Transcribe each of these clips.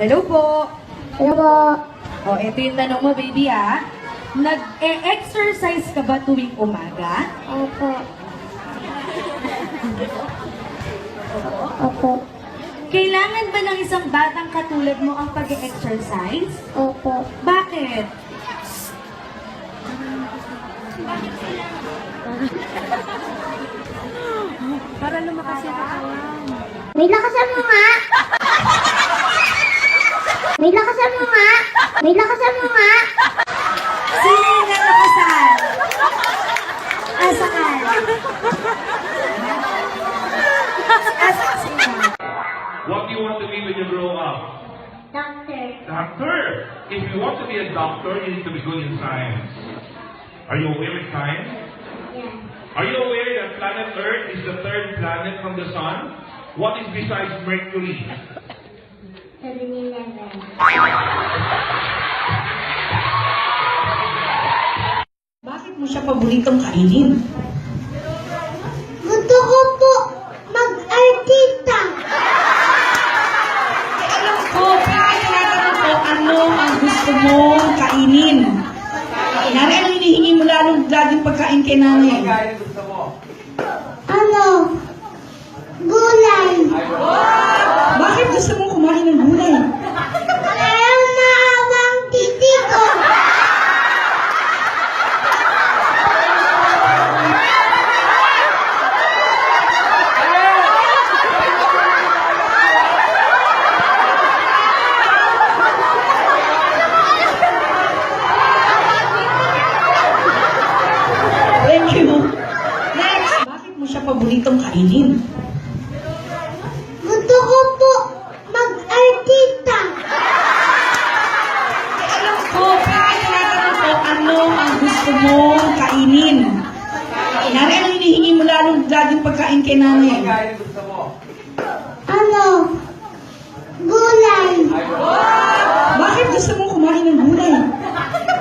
Hello po. Hello po. O, ito yung tanong mo, baby, ah. Nag-e-exercise ka ba tuwing umaga? Opo. Opo. Kailangan ba ng isang batang katulad mo ang pag-e-exercise? Opo. Bakit? Para lumakas yung katawan. May lakasan mo nga! May lakasan mo nga! May lakasan mo nga! Sino yung nalakasan? Asaan? Asaan? What do you want to be when you grow up? Doctor. Doctor! If you want to be a doctor, you need to be good in science. Are you aware with science? Yeah. Are you aware that planet Earth is the third planet from the Sun? What is besides Mercury? 7-Eleven. Bakit mo siya paboritong kainin? Gusto ko po mag-artista. Alam ko, pero tinatanong ko, ano ang gusto mong kainin? Nanay, anong hinihingi mo laging pagkain kay nanay? Ano? Gulay. Bakit gusto mong kumain ng gulay? Kaya maawang titi ko. Thank you. Next, bakit mo siya paboritong kainin? Gusto ko po mag-artista. Alam ko, pero tinatanong ko, ano ang gusto mong kainin? Nanay, anong hinihingi mo laging pagkain kay nanay? Ano? Gulay. Bakit gusto mong kumain ng gulay?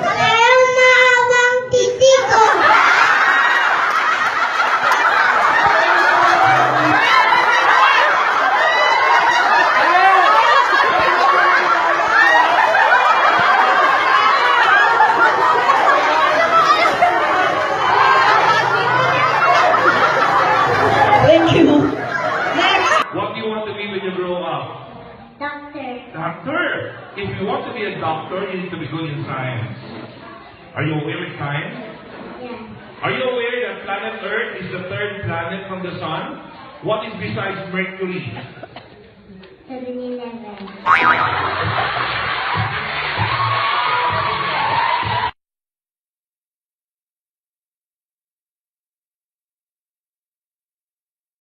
Kaya maawang titi ko. Thank you. Next. What do you want to be when you grow up? Doctor. Doctor! If you want to be a doctor, you need to be good in science. Are you aware with science? Yeah. Are you aware that planet Earth is the third planet from the Sun? What is besides Mercury? 7-Eleven.